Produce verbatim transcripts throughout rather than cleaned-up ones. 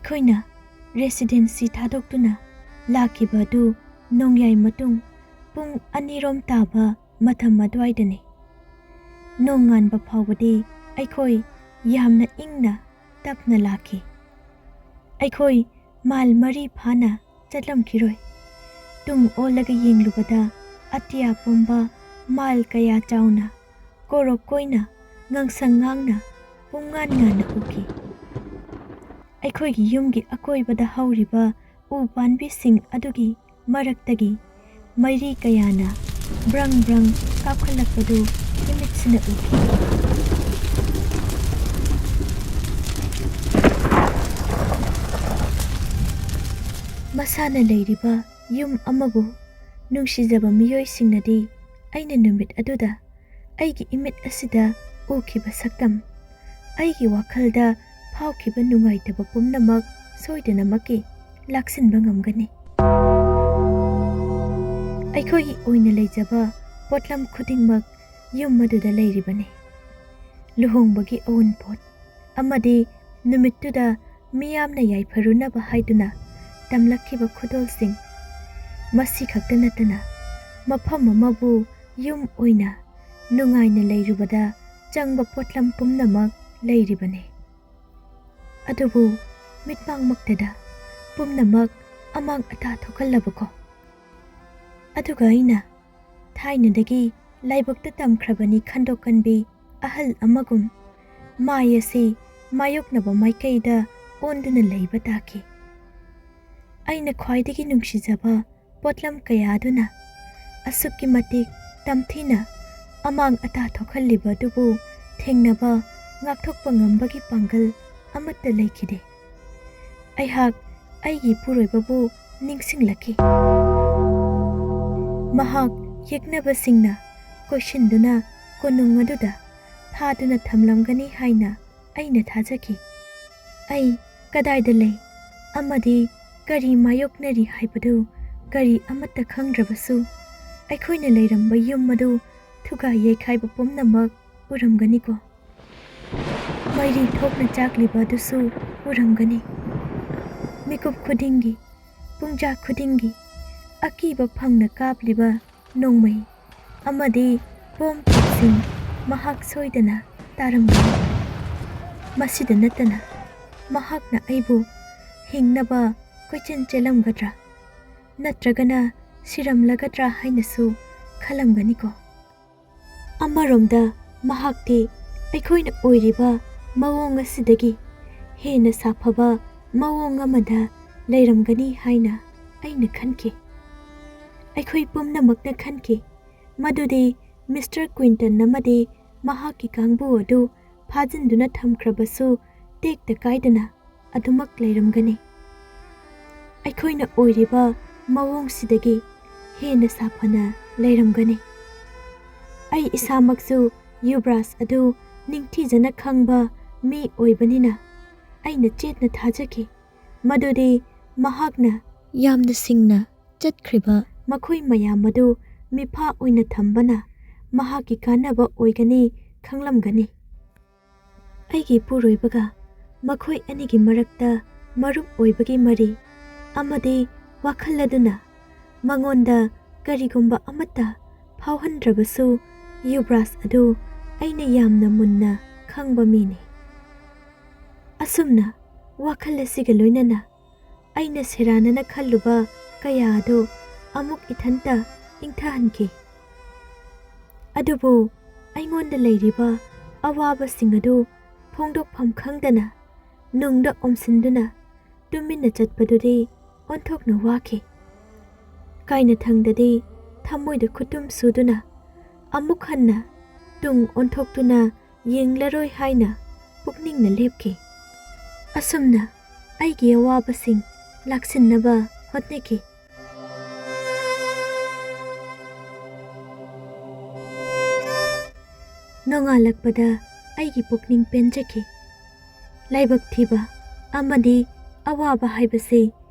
ꯑꯩꯈꯣꯏꯅ ꯔꯦꯁꯤꯗꯦꯟꯁꯤ ꯊꯥꯗꯣꯛꯇꯨꯅ ꯂꯥꯛꯈꯤꯕ ꯑꯗꯨ ꯅꯣꯡꯌꯥꯏ ꯃꯇꯨꯡ ꯄꯨꯡ ꯑꯅꯤꯔꯣꯝ ꯇꯥꯕ ꯃꯇꯝ ꯑꯗꯨꯋꯥꯏꯗꯅꯤ꯫ ꯅꯣꯡꯉꯥꯟꯕ ꯐꯥꯎꯕꯗꯤ ꯑꯩꯈꯣꯏ ꯌꯥꯝꯅ ꯏꯪꯅ ꯇꯞꯅ ꯂꯥꯛꯈꯤ꯫ ꯑꯩꯈꯣꯏ ꯃꯥꯏꯜ ꯃꯔꯤ ꯐꯥꯅ ꯆꯠꯂꯝꯈꯤꯔꯣꯏ꯫ ꯇꯨꯡ ꯑꯣꯜꯂꯒ ꯌꯦꯡꯂꯨꯕꯗ ꯑꯇꯤꯌꯥ ꯄꯨꯝꯕ ꯃꯥꯏꯜ ꯀꯌꯥ ꯆꯥꯎꯅ ꯀꯣꯔꯣꯛ ꯀꯣꯏꯅ ꯉꯥꯡꯁꯪ ꯉꯥꯡꯅ ꯄꯨꯡꯉꯥꯟ ꯉꯥꯟꯅ ꯎꯈꯤ꯫ ꯑꯩꯈꯣꯏꯒꯤ ꯌꯨꯝꯒꯤ ꯑꯀꯣꯏꯕꯗ ꯍꯧꯔꯤꯕ ꯎ ꯄꯥꯟꯕꯤꯁꯤꯡ ꯑꯗꯨꯒꯤ ꯃꯔꯛꯇꯒꯤ ꯃꯩꯔꯤ ꯀꯌꯥꯅ ꯕ꯭ꯔꯪ ꯕ꯭ꯔꯪ ꯀꯥꯞꯈꯠꯂꯛꯄꯗꯨ ꯏꯃꯤꯠꯁꯤꯅ ꯎꯈꯤ꯫ ꯃꯁꯥꯅ ꯂꯩꯔꯤꯕ ꯌꯨꯝ ꯑꯃꯕꯨ ꯅꯨꯡꯁꯤꯖꯕ ꯃꯤꯑꯣꯏꯁꯤꯡꯅꯗꯤ ꯑꯩꯅ ꯅꯨꯃꯤꯠ ꯑꯗꯨꯗ ꯑꯩꯒꯤ ꯏꯃꯤꯠ ꯑꯁꯤꯗ ꯎꯈꯤꯕ ꯁꯛꯇꯝ, ꯑꯩꯒꯤ ꯋꯥꯈꯜꯗ ꯐꯥꯎꯈꯤꯕ ꯅꯨꯡꯉꯥꯏꯇꯕ ꯄꯨꯝꯅꯃꯛ ꯁꯣꯏꯗꯅꯃꯛꯀꯤ ꯂꯥꯛꯁꯤꯟꯕ ꯉꯝꯒꯅꯤ꯫ ꯑꯩꯈꯣꯏꯒꯤ ꯑꯣꯏꯅ ꯂꯩꯖꯕ ꯄꯣꯠꯂꯝ ꯈꯨꯗꯤꯡꯃꯛ ꯌꯨꯝ ꯑꯗꯨꯗ ꯂꯩꯔꯤꯕꯅꯤ꯫ ꯂꯨꯍꯣꯡꯕꯒꯤ ꯑꯎꯟꯄꯣꯠ ꯑꯃꯗꯤ ꯅꯨꯃꯤꯠꯇꯨꯗ ꯃꯤꯌꯥꯝꯅ ꯌꯥꯏꯐꯔꯨꯅꯕ ꯍꯥꯏꯗꯨꯅ ꯇꯝꯂꯛꯈꯤꯕ ꯈꯨꯗꯣꯜꯁꯤꯡ꯫ ꯃꯁꯤ ꯈꯛꯇ ꯅꯠꯇꯅ ꯃꯐꯝ ꯑꯃꯕꯨ ꯌꯨꯝ ꯑꯣꯏꯅ ꯅꯨꯡꯉꯥꯏꯅ ꯂꯩꯔꯨꯕꯗ ꯆꯪꯕ ꯄꯣꯠꯂꯝ ꯄꯨꯝꯅꯃꯛ ꯂꯩꯔꯤꯕꯅꯤ꯫ ꯑꯗꯨꯕꯨ ꯃꯤꯠꯃꯥꯡꯃꯛꯇꯗ ꯄꯨꯝꯅꯃꯛ ꯑꯃꯥꯡ ꯑꯇꯥ ꯊꯣꯛꯍꯜꯂꯕꯀꯣ꯫ ꯑꯗꯨꯒ ꯑꯩꯅ ꯊꯥꯏꯅꯗꯒꯤ ꯂꯥꯏꯕꯛꯇ ꯇꯝꯈ꯭ꯔꯕꯅꯤ ꯈꯟꯗꯣꯛꯀꯟꯕꯤ ꯑꯍꯜ ꯑꯃꯒꯨꯝ ꯃꯥꯏ ꯑꯁꯤ ꯃꯥꯌꯣꯛꯅꯕ ꯃꯥꯏꯀꯩꯗ ꯑꯣꯟꯗꯨꯅ ꯂꯩꯕ ꯇꯥꯈꯤ꯫ ꯑꯩꯅ ꯈ꯭ꯋꯥꯏꯗꯒꯤ ꯅꯨꯡꯁꯤꯖꯕ ꯄꯣꯠꯂꯝ ꯀꯌꯥ ꯑꯗꯨꯅ ꯑꯁꯨꯛꯀꯤ ꯃꯇꯤꯛ ꯇꯝꯊꯤꯅ ꯑꯃꯥꯡ ꯑꯇꯥ ꯊꯣꯛꯍꯜꯂꯤꯕ ꯑꯗꯨꯕꯨ ꯊꯦꯡꯅꯕ, ꯉꯥꯛꯊꯣꯛꯄ ꯉꯝꯕꯒꯤ ꯄꯥꯡꯒꯜ ꯑꯃꯠꯇ ꯂꯩꯈꯤꯗꯦ꯫ ꯑꯩꯍꯥꯛ ꯑꯩꯒꯤ ꯏꯄꯨꯔꯣꯏꯕꯕꯨ ꯅꯤꯡꯁꯤꯡꯂꯛꯈꯤ꯫ ꯃꯍꯥꯛ ꯌꯦꯛꯅꯕꯁꯤꯡꯅ ꯀꯣꯏꯁꯤꯟꯗꯨꯅ ꯀꯣꯅꯨꯡ ꯑꯗꯨꯗ ꯐꯥꯗꯨꯅ ꯊꯝꯂꯝꯒꯅꯤ ꯍꯥꯏꯅ ꯑꯩꯅ ꯊꯥꯖꯈꯤ꯫ ꯑꯩ ꯀꯗꯥꯏꯗ ꯂꯩ ꯑꯃꯗꯤ ꯀꯔꯤ ꯃꯥꯌꯣꯛꯅꯔꯤ ꯍꯥꯏꯕꯗꯨ ꯀꯔꯤ ꯑꯃꯠꯇ ꯈꯪꯗ꯭ꯔꯕꯁꯨ, ꯑꯩꯈꯣꯏꯅ ꯂꯩꯔꯝꯕ ꯌꯨꯝ ꯑꯗꯨ ꯊꯨꯒꯥꯏ ꯌꯩꯈꯥꯏꯕ ꯄꯨꯝꯅꯃꯛ ꯎꯔꯝꯒꯅꯤꯀꯣ꯫ ꯃꯩꯔꯤ ꯊꯣꯛꯅ ꯆꯥꯛꯂꯤꯕ ꯑꯗꯨꯁꯨ ꯎꯔꯝꯒꯅꯤ꯫ ꯃꯤꯀꯨꯞ ꯈꯨꯗꯤꯡꯒꯤ, ꯄꯨꯡꯖꯥ ꯈꯨꯗꯤꯡꯒꯤ ꯑꯀꯤꯕ ꯐꯪꯅ ꯀꯥꯞꯂꯤꯕ ꯅꯣꯡꯃꯩ ꯑꯃꯗꯤ ꯕꯣꯝ ꯄꯣꯠꯁꯤꯡ ꯃꯍꯥꯛ ꯁꯣꯏꯗꯅ ꯇꯥꯔꯝꯒꯅꯤ꯫ ꯃꯁꯤꯗ ꯅꯠꯇꯅ ꯃꯍꯥꯛꯅ ꯑꯩꯕꯨ ꯍꯤꯡꯅꯕ ꯀꯣꯏꯆꯦꯟ ꯆꯦꯜꯂꯝꯒꯗ꯭ꯔꯥ ꯅꯠꯇ꯭ꯔꯒꯅ ꯁꯤꯔꯝꯂꯒꯗ꯭ꯔꯥ ꯍꯥꯏꯅꯁꯨ ꯈꯜꯂꯝꯒꯅꯤꯀꯣ꯫ ꯑꯃꯔꯣꯝꯗ ꯃꯍꯥꯛꯇꯤ ꯑꯩꯈꯣꯏꯅ ꯑꯣꯏꯔꯤꯕ ꯃꯑꯣꯡ ꯑꯁꯤꯗꯒꯤ ꯍꯦꯟꯅ ꯁꯥꯐꯕ ꯃꯑꯣꯡ ꯑꯃꯗ ꯂꯩꯔꯝꯒꯅꯤ ꯍꯥꯏꯅ ꯑꯩꯅ ꯈꯟꯈꯤ꯫ ꯑꯩꯈꯣꯏ ꯄꯨꯝꯅꯃꯛꯅ ꯈꯟꯈꯤ ꯃꯗꯨꯗꯤ ꯃꯤꯁꯇꯔ ꯀ꯭ꯋꯤꯟꯇꯟ ꯑꯃꯗꯤ ꯃꯍꯥꯛꯀꯤ ꯀꯥꯡꯕꯨ ꯑꯗꯨ ꯐꯥꯖꯤꯟꯗꯨꯅ ꯊꯝꯈ꯭ꯔꯕꯁꯨ ꯇꯦꯛꯇ ꯀꯥꯏꯗꯅ ꯑꯗꯨꯃꯛ ꯂꯩꯔꯝꯒꯅꯤ꯫ ꯑꯩꯈꯣꯏꯅ ꯑꯣꯏꯔꯤꯕ ꯃꯑꯣꯡꯁꯤꯗꯒꯤ ꯍꯦꯟꯅ ꯁꯥꯐꯅ ꯂꯩꯔꯝꯒꯅꯤ꯫ ꯑꯩ ꯏꯁꯥꯃꯛꯁꯨ ꯌꯨꯕ꯭ꯔꯥꯖ ꯑꯗꯨ ꯅꯤꯡꯊꯤꯖꯅ ꯈꯪꯕ ꯃꯤ ꯑꯣꯏꯕꯅꯤꯅ ꯑꯩꯅ ꯆꯦꯠꯅ ꯊꯥꯖꯈꯤ ꯃꯗꯨꯗꯤ ꯃꯍꯥꯛꯅ ꯌꯥꯝꯅ ꯁꯤꯡꯅ ꯆꯠꯈ꯭ꯔꯤꯕ ꯃꯈꯣꯏ ꯃꯌꯥꯝ ꯑꯗꯨ ꯃꯤꯐꯥ ꯑꯣꯏꯅ ꯊꯝꯕꯅ ꯃꯍꯥꯛꯀꯤ ꯀꯥꯟꯅꯕ ꯑꯣꯏꯒꯅꯤ ꯈꯪꯂꯝꯒꯅꯤ꯫ ꯑꯩꯒꯤ ꯏꯄꯨꯔꯣꯏꯕꯒ ꯃꯈꯣꯏ ꯑꯅꯤꯒꯤ ꯃꯔꯛꯇ ꯃꯔꯨꯞ ꯑꯣꯏꯕꯒꯤ ꯃꯔꯤ ꯑꯃꯗꯤ ꯋꯥꯈꯜ ꯑꯗꯨꯅ ꯃꯉꯣꯟꯗ ꯀꯔꯤꯒꯨꯝꯕ ꯑꯃꯠꯇ ꯐꯥꯎꯍꯟꯗ꯭ꯔꯕꯁꯨ ꯌꯨꯕ꯭ꯔꯥꯖ ꯑꯗꯨ ꯑꯩꯅ ꯌꯥꯝꯅ ꯃꯨꯟꯅ ꯈꯪꯕ ꯃꯤꯅꯤ꯫ ꯑꯁꯨꯝꯅ ꯋꯥꯈꯜ ꯑꯁꯤꯒ ꯂꯣꯏꯅꯅ ꯑꯩꯅ ꯁꯦꯔꯥꯟꯅꯅ ꯈꯜꯂꯨꯕ ꯀꯌꯥ ꯑꯗꯨ ꯑꯃꯨꯛ ꯏꯊꯟꯇ ꯏꯪꯊꯍꯟꯈꯤ꯫ ꯑꯗꯨꯕꯨ ꯑꯩꯉꯣꯟꯗ ꯂꯩꯔꯤꯕ ꯑꯋꯥꯕꯁꯤꯡ ꯑꯗꯨ ꯐꯣꯡꯗꯣꯛꯐꯝ ꯈꯪꯗꯅ ꯅꯨꯡꯗ ꯑꯣꯝꯁꯤꯟꯗꯨꯅ ꯇꯨꯃꯤꯟꯅ ꯆꯠꯄꯗꯨꯗꯤ ꯑꯣꯟꯊꯣꯛꯅ ꯋꯥꯈꯤ꯫ ꯀꯥꯏꯅꯊꯪꯗꯗꯤ ꯊꯃꯣꯏꯗ ꯈꯨꯇꯨꯝ ꯁꯨꯗꯨꯅ ꯑꯃꯨꯛ ꯍꯟꯅ ꯇꯨꯡ ꯑꯣꯟꯊꯣꯛꯇꯨꯅ ꯌꯦꯡꯂꯔꯣꯏ ꯍꯥꯏꯅ ꯄꯨꯛꯅꯤꯡꯅ ꯂꯦꯞꯈꯤ꯫ ꯑꯁꯨꯝꯅ ꯑꯩꯒꯤ ꯑꯋꯥꯕꯁꯤꯡ ꯂꯥꯛꯁꯤꯟꯅꯕ ꯍꯣꯠꯅꯈꯤ꯫ ꯅꯣꯡꯉꯥꯜꯂꯛꯄꯗ ꯑꯩꯒꯤ ꯄꯨꯛꯅꯤꯡ ꯄꯦꯟꯖꯈꯤ꯫ ꯂꯥꯏꯕꯛ ꯊꯤꯕ ꯑꯃꯗꯤ ꯑꯋꯥꯕ ꯍꯥꯏꯕꯁꯤ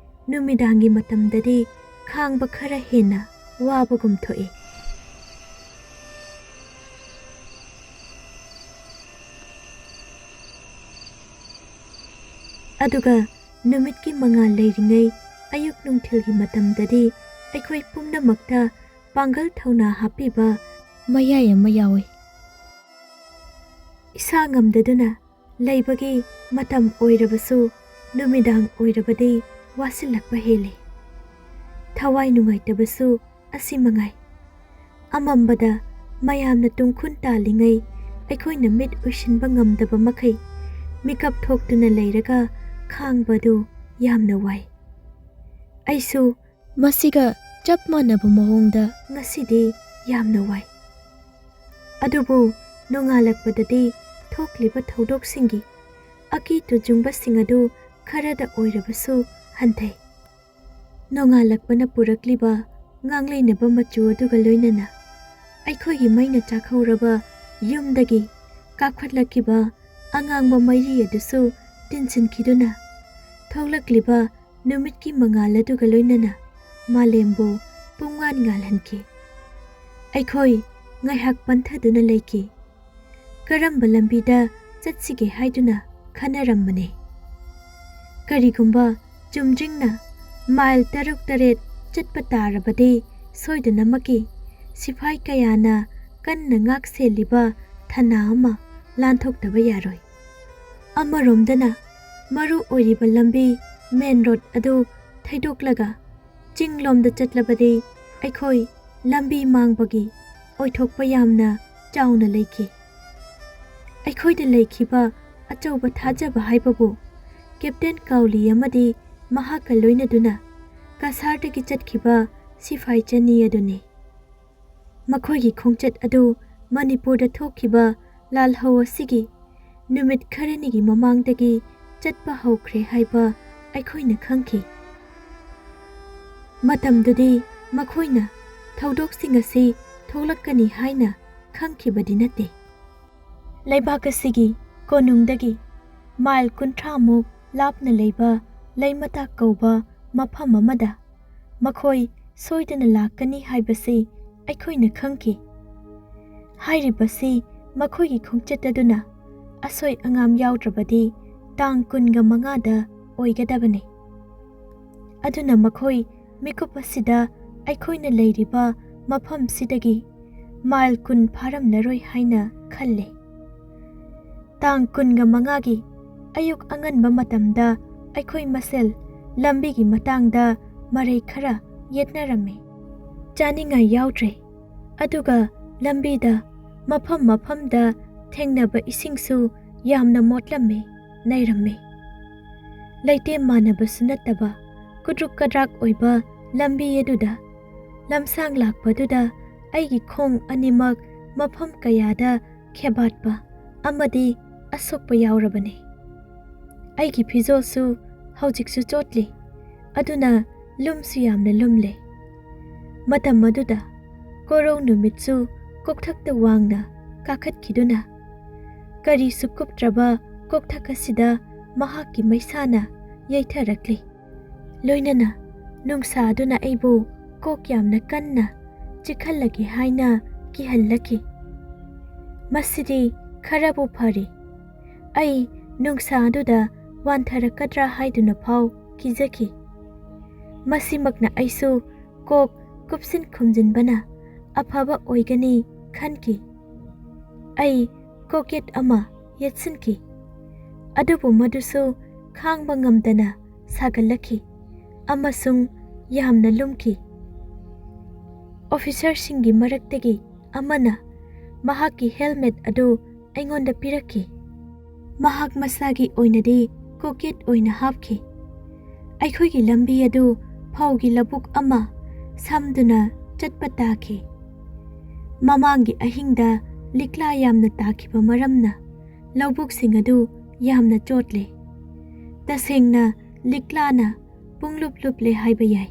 ꯅꯨꯃꯤꯗꯥꯡꯒꯤ ꯃꯇꯝꯗꯗꯤ ꯈꯥꯡꯕ ꯈꯔ ꯍꯦꯟꯅ ꯋꯥꯕꯒꯨꯝ ꯊꯣꯛꯏ꯫ ꯑꯗꯨꯒ ꯅꯨꯃꯤꯠꯀꯤ ꯃꯉꯥꯜ ꯂꯩꯔꯤꯉꯩ ꯑꯌꯨꯛ ꯅꯨꯡꯊꯤꯜꯒꯤ ꯃꯇꯝꯗꯗꯤ ꯑꯩꯈꯣꯏ ꯄꯨꯝꯅꯃꯛꯇ ꯄꯥꯡꯒꯜ ꯊꯧꯅꯥ ꯍꯥꯞꯄꯤꯕ ꯃꯌꯥꯏ ꯑꯃ ꯌꯥꯎꯏ꯫ ꯏꯁꯥ ꯉꯝꯗꯗꯨꯅ ꯂꯩꯕꯒꯤ ꯃꯇꯝ ꯑꯣꯏꯔꯕꯁꯨ, ꯅꯨꯃꯤꯗꯥꯡ ꯑꯣꯏꯔꯕꯗꯤ ꯋꯥꯁꯤꯜꯂꯛꯄ ꯍꯦꯜꯂꯤ꯫ ꯊꯋꯥꯏ ꯅꯨꯡꯉꯥꯏꯇꯕꯁꯨ ꯑꯁꯤ ꯃꯉꯥꯏ꯫ ꯑꯃꯝꯕꯗ ꯃꯌꯥꯝꯅ ꯇꯨꯡꯈꯨꯟ ꯇꯥꯜꯂꯤꯉꯩ ꯑꯩꯈꯣꯏꯅ ꯃꯤꯠ ꯎꯏꯁꯤꯟꯕ ꯉꯝꯗꯕ ꯃꯈꯩ ꯃꯤꯀꯞ ꯊꯣꯛꯇꯨꯅ ꯂꯩꯔꯒ ꯈꯥꯡꯕꯗꯨ ꯌꯥꯝꯅ ꯋꯥꯏ꯫ ꯑꯩꯁꯨ ꯃꯁꯤꯒ ꯆꯞ ꯃꯥꯟꯅꯕ ꯃꯑꯣꯡꯗ ꯉꯁꯤꯗꯤ ꯌꯥꯝꯅ ꯋꯥꯏ꯫ ꯑꯗꯨꯕꯨ ꯅꯣꯡꯉꯥꯜꯂꯛꯄꯗꯗꯤ ꯊꯣꯛꯂꯤꯕ ꯊꯧꯗꯣꯛꯁꯤꯡꯒꯤ ꯑꯀꯤ ꯇꯨꯖꯨꯡꯕꯁꯤꯡ ꯑꯗꯨ ꯈꯔꯗ ꯑꯣꯏꯔꯕꯁꯨ ꯍꯟꯊꯩ꯫ ꯅꯣꯡꯉꯥꯜꯂꯛꯄꯅ ꯄꯨꯔꯛꯂꯤꯕ ꯉꯥꯡꯂꯩꯅꯕ ꯃꯆꯨ ꯑꯗꯨꯒ ꯂꯣꯏꯅꯅ ꯑꯩꯈꯣꯏꯒꯤ ꯃꯩꯅ ꯆꯥꯛꯍꯧꯔꯕ ꯌꯨꯝꯗꯒꯤ ꯀꯥꯞꯈꯠꯂꯛꯈꯤꯕ ꯑꯉꯥꯡꯕ ꯃꯩꯔꯤ ꯑꯗꯨꯁꯨ ꯇꯤꯟꯁꯤꯟꯈꯤꯗꯨꯅ ꯊꯣꯛꯂꯛꯂꯤꯕ ꯅꯨꯃꯤꯠꯀꯤ ꯃꯉꯥꯜ ꯑꯗꯨꯒ ꯂꯣꯏꯅꯅ ꯃꯥꯂꯦꯝꯕꯨ ꯄꯨꯡꯉꯥꯟ ꯉꯥꯜꯍꯟꯈꯤ꯫ ꯑꯩꯈꯣꯏ ꯉꯥꯏꯍꯥꯛ ꯄꯟꯊꯗꯨꯅ ꯂꯩꯈꯤ꯫ ꯀꯔꯝꯕ ꯂꯝꯕꯤꯗ ꯆꯠꯁꯤꯒꯦ ꯍꯥꯏꯗꯨꯅ ꯈꯟꯅꯔꯝꯕꯅꯤ꯫ ꯀꯔꯤꯒꯨꯝꯕ ꯆꯨꯝꯗ꯭ꯔꯤꯡꯅ ꯃꯥꯏꯜ ꯇꯔꯨꯛ ꯇꯔꯦꯠ ꯆꯠꯄ ꯇꯥꯔꯕꯗꯤ ꯁꯣꯏꯗꯅꯃꯛꯀꯤ ꯁꯤꯐꯥꯏ ꯀꯌꯥꯅ ꯀꯟꯅ ꯉꯥꯛ ꯁꯦꯜꯂꯤꯕ ꯊꯅꯥ ꯑꯃ ꯂꯥꯟꯊꯣꯛꯇꯕ ꯌꯥꯔꯣꯏ꯫ ꯑꯃꯔꯣꯝꯗꯅ ꯃꯔꯨ ꯑꯣꯏꯔꯤꯕ ꯂꯝꯕꯤ ꯃꯦꯟ ꯔꯣꯗ ꯑꯗꯨ ꯊꯩꯗꯣꯛꯂꯒ ꯆꯤꯡꯂꯣꯝꯗ ꯆꯠꯂꯕꯗꯤ ꯑꯩꯈꯣꯏ ꯂꯝꯕꯤ ꯃꯥꯡꯕꯒꯤ ꯑꯣꯏꯊꯣꯛꯄ ꯌꯥꯝꯅ ꯆꯥꯎꯅ ꯂꯩꯈꯤ꯫ ꯑꯩꯈꯣꯏꯗ ꯂꯩꯈꯤꯕ ꯑꯆꯧꯕ ꯊꯥꯖꯕ ꯍꯥꯏꯕꯕꯨ ꯀꯦꯞꯇꯦꯟ ꯀꯥꯎꯂꯤ ꯑꯃꯗꯤ ꯃꯍꯥꯛꯀ ꯂꯣꯏꯅꯗꯨꯅ ꯀꯁꯥꯔꯗꯒꯤ ꯆꯠꯈꯤꯕ ꯁꯤꯐꯥꯏ ꯆꯅꯤ ꯑꯗꯨꯅꯤ꯫ ꯃꯈꯣꯏꯒꯤ ꯈꯣꯡꯆꯠ ꯑꯗꯨ ꯃꯅꯤꯄꯨꯔꯗ ꯊꯣꯛꯈꯤꯕ ꯂꯥꯜꯍꯧ ꯑꯁꯤꯒꯤ ꯅꯨꯃꯤꯠ ꯈꯔꯅꯤꯒꯤ ꯃꯃꯥꯡꯗꯒꯤ ꯆꯠꯄ ꯍꯧꯈ꯭ꯔꯦ ꯍꯥꯏꯕ ꯑꯩꯈꯣꯏꯅ ꯈꯪꯈꯤ꯫ ꯃꯇꯝꯗꯨꯗꯤ ꯃꯈꯣꯏꯅ ꯊꯧꯗꯣꯛꯁꯤꯡ ꯑꯁꯤ ꯊꯣꯛꯂꯛꯀꯅꯤ ꯍꯥꯏꯅ ꯈꯪꯈꯤꯕꯗꯤ ꯅꯠꯇꯦ꯫ ꯂꯩꯕꯥꯛ ꯑꯁꯤꯒꯤ ꯀꯣꯅꯨꯡꯗꯒꯤ ꯃꯥꯏꯜ ꯀꯨꯟꯊ꯭ꯔꯥꯃꯨꯛ ꯂꯥꯞꯅ ꯂꯩꯕ ꯂꯩꯃꯇꯥꯛ ꯀꯧꯕ ꯃꯐꯝ ꯑꯃꯗ ꯃꯈꯣꯏ ꯁꯣꯏꯗꯅ ꯂꯥꯛꯀꯅꯤ ꯍꯥꯏꯕꯁꯤ ꯑꯩꯈꯣꯏꯅ ꯈꯪꯈꯤ꯫ ꯍꯥꯏꯔꯤꯕꯁꯤ ꯃꯈꯣꯏꯒꯤ ꯈꯣꯡꯆꯠ ꯑꯗꯨꯅ ꯑꯁꯣꯏ ꯑꯉꯥꯝ ꯌꯥꯎꯗ꯭ꯔꯕꯗꯤ ꯇꯥꯡ ꯀꯨꯟꯒ ꯃꯉꯥꯗ ꯑꯣꯏꯒꯗꯕꯅꯤ꯫ ꯑꯗꯨꯅ ꯃꯈꯣꯏ ꯃꯤꯀꯨꯞ ꯑꯁꯤꯗ ꯑꯩꯈꯣꯏꯅ ꯂꯩꯔꯤꯕ ꯃꯐꯝꯁꯤꯗꯒꯤ ꯃꯥꯏꯜ ꯀꯨꯟ ꯐꯥꯔꯝꯂꯔꯣꯏ ꯍꯥꯏꯅ ꯈꯜꯂꯤ꯫ ꯇꯥꯡ ꯀꯨꯟꯒ ꯃꯉꯥꯒꯤ ꯑꯌꯨꯛ ꯑꯉꯟꯕ ꯃꯇꯝꯗ ꯑꯩꯈꯣꯏ ꯃꯁꯦꯜ ꯂꯝꯕꯤꯒꯤ ꯃꯇꯥꯡꯗ ꯃꯔꯩ ꯈꯔ ꯌꯦꯠꯅꯔꯝꯃꯤ꯫ ꯆꯥꯅꯤꯡꯉꯥꯏ ꯌꯥꯎꯗ꯭ꯔꯦ꯫ ꯑꯗꯨꯒ ꯂꯝꯕꯤꯗ ꯃꯐꯝ ꯃꯐꯝꯗ ꯊꯦꯡꯅꯕ ꯏꯁꯤꯡꯁꯨ ꯌꯥꯝꯅ ꯃꯣꯠꯂꯝꯃꯤ, ꯅꯩꯔꯝꯃꯤ꯫ ꯂꯩꯇꯦꯝ ꯃꯥꯟꯅꯕꯁꯨ ꯅꯠꯇꯕ ꯀꯨꯗ꯭ꯔꯨꯛ ꯀꯗ꯭ꯔꯥꯛ ꯑꯣꯏꯕ ꯂꯝꯕꯤ ꯑꯗꯨꯗ ꯂꯝꯁꯥꯡ ꯂꯥꯛꯄꯗꯨꯗ ꯑꯩꯒꯤ ꯈꯣꯡ ꯑꯅꯤꯃꯛ ꯃꯐꯝ ꯀꯌꯥꯗ ꯈꯦꯕꯥꯠꯄ ꯑꯃꯗꯤ ꯑꯁꯣꯛꯄ ꯌꯥꯎꯔꯕꯅꯤ꯫ ꯑꯩꯒꯤ ꯐꯤꯖꯣꯜꯁꯨ ꯍꯧꯖꯤꯛꯁꯨ ꯆꯣꯠꯂꯤ, ꯑꯗꯨꯅ ꯂꯨꯝꯁꯨ ꯌꯥꯝꯅ ꯂꯨꯝꯂꯦ꯫ ꯃꯇꯝ ꯑꯗꯨꯗ ꯀꯣꯔꯧ ꯅꯨꯃꯤꯠꯁꯨ ꯀꯣꯛꯊꯛꯇ ꯋꯥꯡꯅ ꯀꯥꯈꯠꯈꯤꯗꯨꯅ ꯀꯔꯤꯁꯨ ꯀꯨꯞꯇ꯭ꯔꯕ ꯀꯣꯛꯊꯛ ꯑꯁꯤꯗ ꯃꯍꯥꯛꯀꯤ ꯃꯩꯁꯥꯅ ꯌꯩꯊꯔꯛꯂꯤ꯫ ꯂꯣꯏꯅꯅ ꯅꯨꯡꯁꯥ ꯑꯗꯨꯅ ꯑꯩꯕꯨ ꯀꯣꯛ ꯌꯥꯝꯅ ꯀꯟꯅ ꯆꯤꯛꯍꯜꯂꯒꯦ ꯍꯥꯏꯅ ꯀꯤꯍꯜꯂꯛꯈꯤ꯫ ꯃꯁꯤꯗꯤ ꯈꯔꯕꯨ ꯐꯔꯤ꯫ ꯑꯩ ꯅꯨꯡꯁꯥ ꯑꯗꯨꯗ ꯋꯥꯟꯊꯔꯛꯀꯗ꯭ꯔꯥ ꯍꯥꯏꯗꯨꯅ ꯐꯥꯎ ꯀꯤꯖꯈꯤ꯫ ꯃꯁꯤꯃꯛꯅ ꯑꯩꯁꯨ ꯀꯣꯛ ꯀꯨꯞꯁꯤꯟ ꯈꯨꯝꯖꯤꯟꯕꯅ ꯑꯐꯕ ꯑꯣꯏꯒꯅꯤ ꯈꯟꯈꯤ꯫ ꯑꯩ ꯀꯣꯛꯌꯦꯠ ꯑꯃ ꯌꯦꯠꯁꯤꯟꯈꯤ, ꯑꯗꯨꯕꯨ ꯃꯗꯨꯁꯨ ꯈꯥꯡꯕ ꯉꯝꯗꯅ ꯁꯥꯒꯠꯂꯛꯈꯤ ꯑꯃꯁꯨꯡ ꯌꯥꯝꯅ ꯂꯨꯝꯈꯤ꯫ ꯑꯣꯐꯤꯁꯔꯁꯤꯡꯒꯤ ꯃꯔꯛꯇꯒꯤ ꯑꯃꯅ ꯃꯍꯥꯛꯀꯤ ꯍꯦꯜꯃꯦꯠ ꯑꯗꯨ ꯑꯩꯉꯣꯟꯗ ꯄꯤꯔꯛꯈꯤ꯫ ꯃꯍꯥꯛ ꯃꯁꯥꯒꯤ ꯑꯣꯏꯅꯗꯤ ꯀꯣꯛꯌꯦꯠ ꯑꯣꯏꯅ ꯍꯥꯞꯈꯤ꯫ ꯑꯩꯈꯣꯏꯒꯤ ꯂꯝꯕꯤ ꯑꯗꯨ ꯐꯧꯒꯤ ꯂꯧꯕꯨꯛ ꯑꯃ ꯁꯝꯗꯨꯅ ꯆꯠꯄ ꯇꯥꯈꯤ꯫ ꯃꯃꯥꯡꯒꯤ ꯑꯍꯤꯡꯗ ꯂꯤꯛꯂꯥ ꯌꯥꯝꯅ ꯇꯥꯈꯤꯕ ꯃꯔꯝꯅ ꯂꯧꯕꯨꯛꯁꯤꯡ ꯑꯗꯨ ꯌꯥꯝꯅ ꯆꯣꯠꯂꯦ꯫ ꯇꯁꯦꯡꯅ ꯂꯤꯛꯂꯥꯅ ꯄꯨꯡꯂꯨꯞ ꯂꯨꯞꯂꯦ ꯍꯥꯏꯕ ꯌꯥꯏ꯫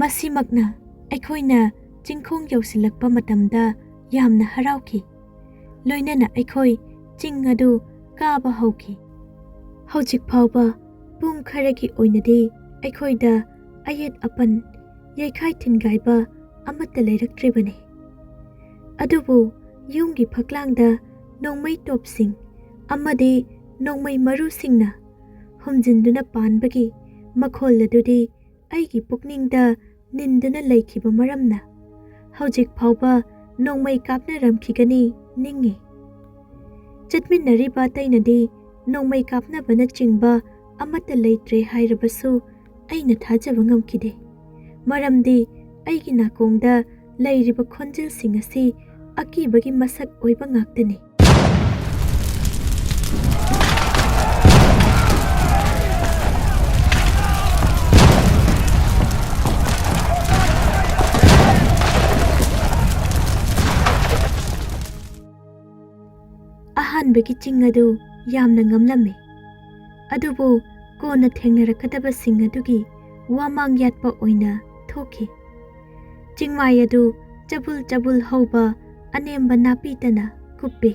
ꯃꯁꯤꯃꯛꯅ ꯑꯩꯈꯣꯏꯅ ꯆꯤꯡꯈꯣꯡ ꯌꯧꯁꯤꯜꯂꯛꯄ ꯃꯇꯝꯗ ꯌꯥꯝꯅ ꯍꯔꯥꯎꯈꯤ꯫ ꯂꯣꯏꯅꯅ ꯑꯩꯈꯣꯏ ꯆꯤꯡ ꯑꯗꯨ ꯀꯥꯕ ꯍꯧꯈꯤ꯫ ꯍꯧꯖꯤꯛ ꯐꯥꯎꯕ ꯄꯨꯡ ꯈꯔꯒꯤ ꯑꯣꯏꯅꯗꯤ ꯑꯩꯈꯣꯏꯗ ꯑꯌꯦꯠ ꯑꯄꯟ, ꯌꯩꯈꯥꯏ ꯊꯤꯟꯒꯥꯏꯕ ꯑꯃꯠꯇ ꯂꯩꯔꯛꯇ꯭ꯔꯤꯕꯅꯤ꯫ ꯑꯗꯨꯕꯨ ꯌꯨꯝꯒꯤ ꯐꯛꯂꯥꯡꯗ ꯅꯣꯡꯃꯩ ꯇꯣꯞꯁꯤꯡ ꯑꯃꯗꯤ ꯅꯣꯡꯃꯩ ꯃꯔꯨꯁꯤꯡꯅ ꯍꯨꯝꯖꯤꯟꯗꯨꯅ ꯄꯥꯟꯕꯒꯤ ꯃꯈꯣꯜ ꯑꯗꯨꯗꯤ ꯑꯩꯒꯤ ꯄꯨꯛꯅꯤꯡꯗ ꯅꯤꯟꯗꯨꯅ ꯂꯩꯈꯤꯕ ꯃꯔꯝꯅ ꯍꯧꯖꯤꯛ ꯐꯥꯎꯕ ꯅꯣꯡꯃꯩ ꯀꯥꯞꯅꯔꯝꯈꯤꯒꯅꯤ ꯅꯤꯡꯏ꯫ ꯆꯠꯃꯤꯟꯅꯔꯤꯕ ꯑꯇꯩꯅꯗꯤ ꯅꯣꯡꯃꯩ ꯀꯥꯞꯅꯕꯅꯆꯤꯡꯕ ꯑꯃꯠꯇ ꯂꯩꯇ꯭ꯔꯦ ꯍꯥꯏꯔꯕꯁꯨ ꯑꯩꯅ ꯊꯥꯖꯕ ꯉꯝꯈꯤꯗꯦ꯫ ꯃꯔꯝꯗꯤ ꯑꯩꯒꯤ ꯅꯥꯀꯣꯡꯗ ꯂꯩꯔꯤꯕ ꯈꯣꯟꯖꯦꯜꯁꯤꯡ ꯑꯁꯤ ꯑꯀꯤꯕꯒꯤ ꯃꯁꯛ ꯑꯣꯏꯕ ꯉꯥꯛꯇꯅꯤ꯫ ꯑꯍꯥꯟꯕꯒꯤ ꯆꯤꯡ ꯑꯗꯨ ꯌꯥꯝꯅ ꯉꯝꯂꯝꯃꯤ꯫ ꯑꯗꯨꯕꯨ ꯀꯣꯟꯅ ꯊꯦꯡꯅꯔꯛꯀꯗꯕꯁꯤꯡ ꯑꯗꯨꯒꯤ ꯋꯥꯃꯥꯡ ꯌꯥꯠꯄ ꯑꯣꯏꯅ ꯊꯣꯛꯈꯤ꯫ ꯆꯤꯡꯃꯥꯏ ꯑꯗꯨ ꯆꯕꯨꯜ ꯆꯕꯨꯜ ꯍꯧꯕ ꯑꯅꯦꯝꯕ ꯅꯥꯄꯤꯇꯅ ꯀꯨꯞꯄꯤ꯫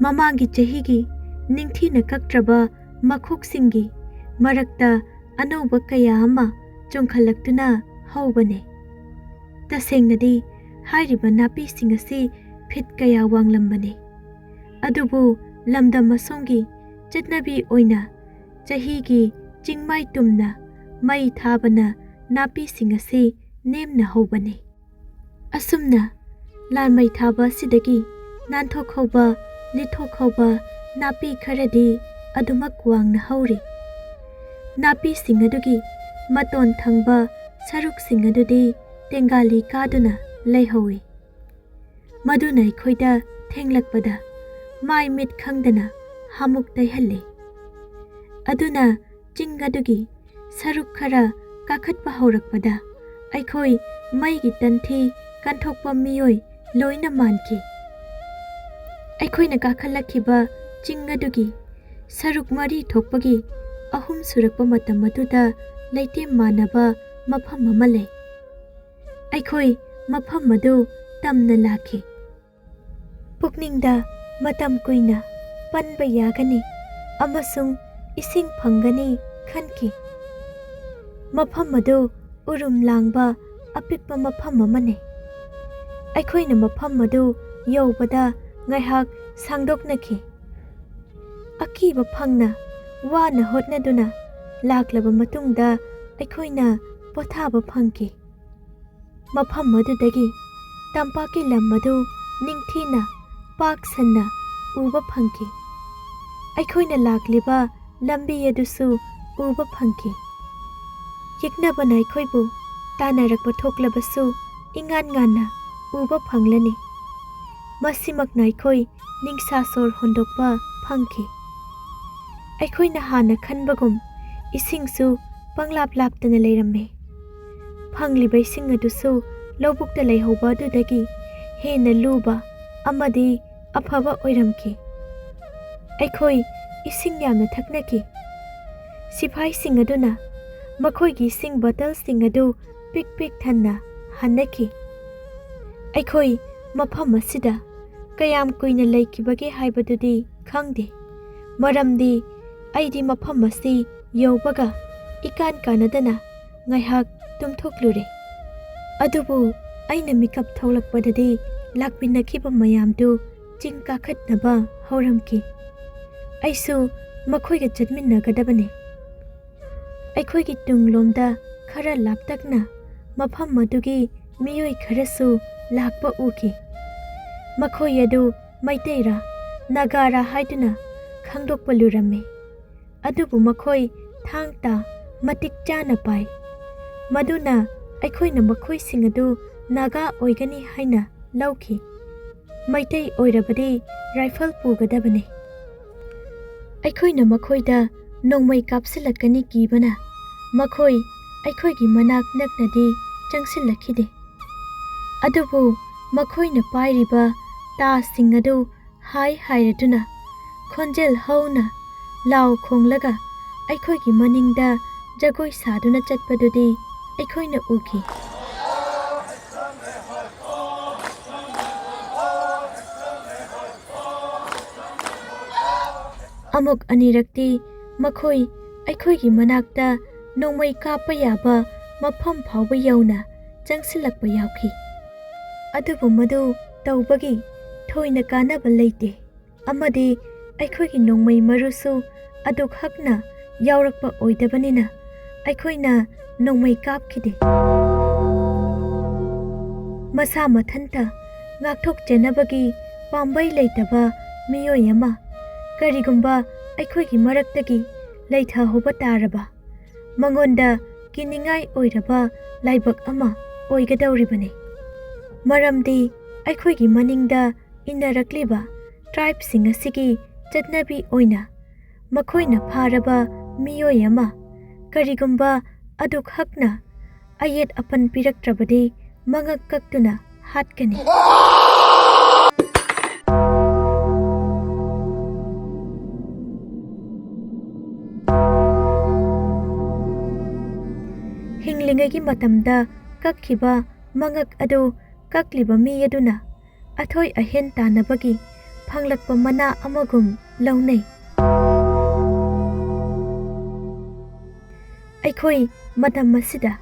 ꯃꯃꯥꯡꯒꯤ ꯆꯍꯤꯒꯤ ꯅꯤꯡꯊꯤꯅ ꯀꯛꯇ꯭ꯔꯕ ꯃꯈꯣꯛꯁꯤꯡꯒꯤ ꯃꯔꯛꯇ ꯑꯅꯧꯕ ꯀꯌꯥ ꯑꯃ ꯆꯣꯡꯈꯠꯂꯛꯇꯨꯅ ꯍꯧꯕꯅꯤ꯫ ꯇꯁꯦꯡꯅꯗꯤ ꯍꯥꯏꯔꯤꯕ ꯅꯥꯄꯤꯁꯤꯡ ꯑꯁꯤ ꯐꯤꯠ ꯀꯌꯥ ꯋꯥꯡꯂꯝꯕꯅꯤ꯫ ꯑꯗꯨꯕꯨ ꯂꯝꯗꯝ ꯑꯁꯣꯝꯒꯤ ꯆꯠꯅꯕꯤ ꯑꯣꯏꯅ ꯆꯍꯤꯒꯤ ꯆꯤꯡꯃꯥꯏ ꯇꯨꯝꯅ ꯃꯩ ꯊꯥꯕꯅ ꯅꯥꯄꯤꯁꯤꯡ ꯑꯁꯤ ꯅꯦꯝꯅ ꯍꯧꯕꯅꯤ꯫ ꯑꯁꯨꯝꯅ ꯂꯥꯟꯃꯩ ꯊꯥꯕ ꯑꯁꯤꯗꯒꯤ ꯅꯥꯟꯊꯣꯛꯍꯧꯕ, ꯂꯤꯊꯣꯛꯍꯧꯕ ꯅꯥꯄꯤ ꯈꯔꯗꯤ ꯑꯗꯨꯃꯛ ꯋꯥꯡꯅ ꯍꯧꯔꯤ꯫ ꯅꯥꯄꯤꯁꯤꯡ ꯑꯗꯨꯒꯤ ꯃꯇꯣꯟ ꯊꯪꯕ ꯁꯔꯨꯛꯁꯤꯡ ꯑꯗꯨꯗꯤ ꯇꯦꯡꯒꯥꯂꯤ ꯀꯥꯗꯨꯅ ꯂꯩꯍꯧꯏ꯫ ꯃꯗꯨꯅ ꯑꯩꯈꯣꯏꯗ ꯊꯦꯡꯂꯛꯄꯗ ꯃꯥꯏ ꯃꯤꯠ ꯈꯪꯗꯅ ꯍꯥꯃꯨꯛ ꯇꯩꯍꯜꯂꯤ꯫ ꯑꯗꯨꯅ ꯆꯤꯡ ꯑꯗꯨꯒꯤ ꯁꯔꯨꯛ ꯈꯔ ꯀꯥꯈꯠꯄ ꯍꯧꯔꯛꯄꯗ ꯑꯩꯈꯣꯏ ꯃꯩꯒꯤ ꯇꯟꯊꯤ ꯀꯟꯊꯣꯛꯄ ꯃꯤꯑꯣꯏ ꯂꯣꯏꯅ ꯃꯥꯟꯈꯤ꯫ ꯑꯩꯈꯣꯏꯅ ꯀꯥꯈꯠꯂꯛꯈꯤꯕ ꯆꯤꯡ ꯑꯗꯨꯒꯤ ꯁꯔꯨꯛ ꯃꯔꯤ ꯊꯣꯛꯄꯒꯤ ꯑꯍꯨꯝ ꯁꯨꯔꯛꯄ ꯃꯇꯝ ꯑꯗꯨꯗ ꯂꯩꯇꯦꯝ ꯃꯥꯟꯅꯕ ꯃꯐꯝ ꯑꯃ ꯂꯩ꯫ ꯑꯩꯈꯣꯏ ꯃꯐꯝ ꯑꯗꯨ ꯇꯝꯅ ꯂꯥꯛꯈꯤ꯫ ꯄꯨꯛꯅꯤꯡꯗ ꯃꯇꯝ ꯀꯨꯏꯅ ꯄꯟꯕ ꯌꯥꯒꯅꯤ ꯑꯃꯁꯨꯡ ꯏꯁꯤꯡ ꯐꯪꯒꯅꯤ ꯈꯟꯈꯤ꯫ ꯃꯐꯝ ꯑꯗꯨ ꯎꯔꯨꯝ ꯂꯥꯡꯕ ꯑꯄꯤꯛꯄ ꯃꯐꯝ ꯑꯃꯅꯤ꯫ ꯑꯩꯈꯣꯏꯅ ꯃꯐꯝ ꯑꯗꯨ ꯌꯧꯕꯗ ꯉꯥꯏꯍꯥꯛ ꯁꯥꯡꯗꯣꯛꯅꯈꯤ꯫ ꯑꯀꯤꯕ ꯐꯪꯅ ꯋꯥꯅ ꯍꯣꯠꯅꯗꯨꯅ ꯂꯥꯛꯂꯕ ꯃꯇꯨꯡꯗ ꯑꯩꯈꯣꯏꯅ ꯄꯣꯊꯥꯕ ꯐꯪꯈꯤ꯫ ꯃꯐꯝ ꯑꯗꯨꯗꯒꯤ ꯇꯝꯄꯥꯛꯀꯤ ꯂꯝ ꯑꯗꯨ ꯅꯤꯡꯊꯤꯅ ꯄꯥꯛ ꯁꯟꯅ ꯎꯕ ꯐꯪꯈꯤ꯫ ꯑꯩꯈꯣꯏꯅ ꯂꯥꯛꯂꯤꯕ ꯂꯝꯕꯤ ꯑꯗꯨꯁꯨ ꯎꯕ ꯐꯪꯈꯤ꯫ ꯌꯦꯛꯅꯕꯅ ꯑꯩꯈꯣꯏꯕꯨ ꯇꯥꯟꯅꯔꯛꯄ ꯊꯣꯛꯂꯕꯁꯨ ꯏꯉꯥꯟ ꯉꯥꯟꯅ ꯎꯕ ꯐꯪꯂꯅꯤ꯫ ꯃꯁꯤꯃꯛꯅ ꯑꯩꯈꯣꯏ ꯅꯤꯡꯁꯥ ꯁꯣꯔ ꯍꯣꯟꯗꯣꯛꯄ ꯐꯪꯈꯤ꯫ ꯑꯩꯈꯣꯏꯅ ꯍꯥꯟꯅ ꯈꯟꯕꯒꯨꯝ ꯏꯁꯤꯡꯁꯨ ꯄꯪꯂꯥꯞ ꯂꯥꯞꯇꯅ ꯂꯩꯔꯝꯃꯤ꯫ ꯐꯪꯂꯤꯕ ꯏꯁꯤꯡ ꯑꯗꯨꯁꯨ ꯂꯧꯕꯨꯛꯇ ꯂꯩꯍꯧꯕ ꯑꯗꯨꯗꯒꯤ ꯍꯦꯟꯅ ꯂꯨꯕ ꯑꯃꯗꯤ ꯑꯐꯕ ꯑꯣꯏꯔꯝꯈꯤ꯫ ꯑꯩꯈꯣꯏ ꯏꯁꯤꯡ ꯌꯥꯝꯅ ꯊꯛꯅꯈꯤ꯫ ꯁꯤꯐꯥꯏꯁꯤꯡ ꯑꯗꯨꯅ ꯃꯈꯣꯏꯒꯤ ꯏꯁꯤꯡ ꯕꯣꯇꯜꯁꯤꯡ ꯑꯗꯨ ꯄꯤꯛ ꯄꯤꯛ ꯊꯟꯅ ꯍꯟꯅꯈꯤ꯫ ꯑꯩꯈꯣꯏ ꯃꯐꯝ ꯑꯁꯤꯗ ꯀꯌꯥꯝ ꯀꯨꯏꯅ ꯂꯩꯈꯤꯕꯒꯦ ꯍꯥꯏꯕꯗꯨꯗꯤ ꯈꯪꯗꯦ, ꯃꯔꯝꯗꯤ ꯑꯩꯗꯤ ꯃꯐꯝ ꯑꯁꯤ ꯌꯧꯕꯒ ꯏꯀꯥꯟ ꯀꯥꯟꯅꯗꯅ ꯉꯥꯏꯍꯥꯛ ꯇꯨꯝꯊꯣꯛꯂꯨꯔꯦ꯫ ꯑꯗꯨꯕꯨ ꯑꯩꯅ ꯃꯤꯀꯞ ꯊꯣꯛꯂꯛꯄꯗꯗꯤ ꯂꯥꯛꯃꯤꯟꯅꯈꯤꯕ ꯃꯌꯥꯝꯗꯨ ꯆꯤꯡ ꯀꯥꯈꯠꯅꯕ ꯍꯧꯔꯝꯈꯤ꯫ ꯑꯩꯁꯨ ꯃꯈꯣꯏꯒ ꯆꯠꯃꯤꯟꯅꯒꯗꯕꯅꯤ꯫ ꯑꯩꯈꯣꯏꯒꯤ ꯇꯨꯡꯂꯣꯝꯗ ꯈꯔ ꯂꯥꯞꯇꯛꯅ ꯃꯐꯝ ꯑꯗꯨꯒꯤ ꯃꯤꯑꯣꯏ ꯈꯔꯁꯨ ꯂꯥꯛꯄ ꯎꯈꯤ꯫ ꯃꯈꯣꯏ ꯑꯗꯨ ꯃꯩꯇꯩꯔꯥ ꯅꯥꯒꯥꯔꯥ ꯍꯥꯏꯗꯨꯅ ꯈꯪꯗꯣꯛꯄ ꯂꯨꯔꯝꯃꯤ꯫ ꯑꯗꯨꯕꯨ ꯃꯈꯣꯏ ꯊꯥꯡ ꯇꯥ ꯃꯇꯤꯛ ꯆꯥꯅ ꯄꯥꯏ꯫ ꯃꯗꯨꯅ ꯑꯩꯈꯣꯏꯅ ꯃꯈꯣꯏꯁꯤꯡ ꯑꯗꯨ ꯅꯥꯒꯥ ꯑꯣꯏꯒꯅꯤ ꯍꯥꯏꯅ ꯂꯧꯈꯤ꯫ ꯃꯩꯇꯩ ꯑꯣꯏꯔꯕꯗꯤ ꯔꯥꯏꯐꯜ ꯄꯨꯒꯗꯕꯅꯤ꯫ ꯑꯩꯈꯣꯏꯅ ꯃꯈꯣꯏꯗ ꯅꯣꯡꯃꯩ ꯀꯥꯞꯁꯤꯜꯂꯛꯀꯅꯤ ꯀꯤꯕꯅ ꯃꯈꯣꯏ ꯑꯩꯈꯣꯏꯒꯤ ꯃꯅꯥꯛ ꯅꯛꯅꯗꯤ ꯆꯪꯁꯤꯜꯂꯛꯈꯤꯗꯦ꯫ ꯑꯗꯨꯕꯨ ꯃꯈꯣꯏꯅ ꯄꯥꯏꯔꯤꯕ ꯇꯥꯁꯤꯡ ꯑꯗꯨ ꯍꯥꯏ ꯍꯥꯏꯔꯗꯨꯅ ꯈꯣꯟꯖꯦꯜ ꯍꯧꯅ ꯂꯥꯎ ꯈꯣꯡꯂꯒ ꯑꯩꯈꯣꯏꯒꯤ ꯃꯅꯤꯡꯗ ꯖꯒꯣꯏ ꯁꯥꯗꯨꯅ ꯆꯠꯄꯗꯨꯗꯤ ꯑꯩꯈꯣꯏꯅ ꯎꯈꯤ꯫ ꯑꯃꯨꯛ ꯑꯅꯤꯔꯛꯇꯤ ꯃꯈꯣꯏ ꯑꯩꯈꯣꯏꯒꯤ ꯃꯅꯥꯛꯇ ꯅꯣꯡꯃꯩ ꯀꯥꯞꯄ ꯌꯥꯕ ꯃꯐꯝ ꯐꯥꯎꯕ ꯌꯧꯅ ꯆꯪꯁꯤꯜꯂꯛꯄ ꯌꯥꯎꯈꯤ꯫ ꯑꯗꯨꯕꯨ ꯃꯗꯨ ꯇꯧꯕꯒꯤ ꯊꯣꯏꯅ ꯀꯥꯟꯅꯕ ꯂꯩꯇꯦ, ꯑꯃꯗꯤ ꯑꯩꯈꯣꯏꯒꯤ ꯅꯣꯡꯃꯩ ꯃꯔꯨꯁꯨ ꯑꯗꯨꯛ ꯍꯛꯅ ꯌꯥꯎꯔꯛꯄ ꯑꯣꯏꯗꯕꯅꯤꯅ ꯑꯩꯈꯣꯏꯅ ꯅꯣꯡꯃꯩ ꯀꯥꯞꯈꯤꯗꯦ꯫ ꯃꯁꯥ ꯃꯊꯟꯇ ꯉꯥꯛꯊꯣꯛꯆꯅꯕꯒꯤ ꯄꯥꯝꯕꯩ ꯂꯩꯇꯕ ꯃꯤꯑꯣꯏ ꯑꯃ ꯀꯔꯤꯒꯨꯝꯕ ꯑꯩꯈꯣꯏꯒꯤ ꯃꯔꯛꯇꯒꯤ ꯂꯩꯊꯍꯧꯕ ꯇꯥꯔꯕ, ꯃꯉꯣꯟꯗ ꯀꯤꯅꯤꯡꯉꯥꯏ ꯑꯣꯏꯔꯕ ꯂꯥꯏꯕꯛ ꯑꯃ ꯑꯣꯏꯒꯗꯧꯔꯤꯕꯅꯤ꯫ ꯃꯔꯝꯗꯤ ꯑꯩꯈꯣꯏꯒꯤ ꯃꯅꯤꯡꯗ ꯏꯟꯅꯔꯛꯂꯤꯕ ꯇ꯭ꯔꯥꯏꯕꯁꯤꯡ ꯑꯁꯤꯒꯤ ꯆꯠꯅꯕꯤ ꯑꯣꯏꯅ ꯃꯈꯣꯏꯅ ꯐꯥꯔꯕ ꯃꯤꯑꯣꯏ ꯑꯃ ꯀꯔꯤꯒꯨꯝꯕ ꯑꯗꯨꯛ ꯍꯛꯅ ꯑꯌꯦꯠ ꯑꯄꯟ ꯄꯤꯔꯛꯇ꯭ꯔꯕꯗꯤ ꯃꯉꯛ ꯀꯛꯇꯨꯅ ꯍꯥꯠꯀꯅꯤ꯫ ꯍꯤꯡꯂꯤꯉꯩꯒꯤ ꯃꯇꯝꯗ ꯀꯛꯈꯤꯕ ꯃꯉꯛ ꯑꯗꯨ ꯀꯛꯂꯤꯕ ꯃꯤ ꯑꯗꯨꯅ ꯑꯊꯣꯏ ꯑꯍꯦꯟ ꯇꯥꯟꯅꯕꯒꯤ ꯐꯪꯂꯛꯄ ꯃꯅꯥ ꯑꯃꯒꯨꯝ ꯂꯧꯅꯩ꯫ ꯑꯩꯈꯣꯏ ꯃꯇꯝ ꯑꯁꯤꯗ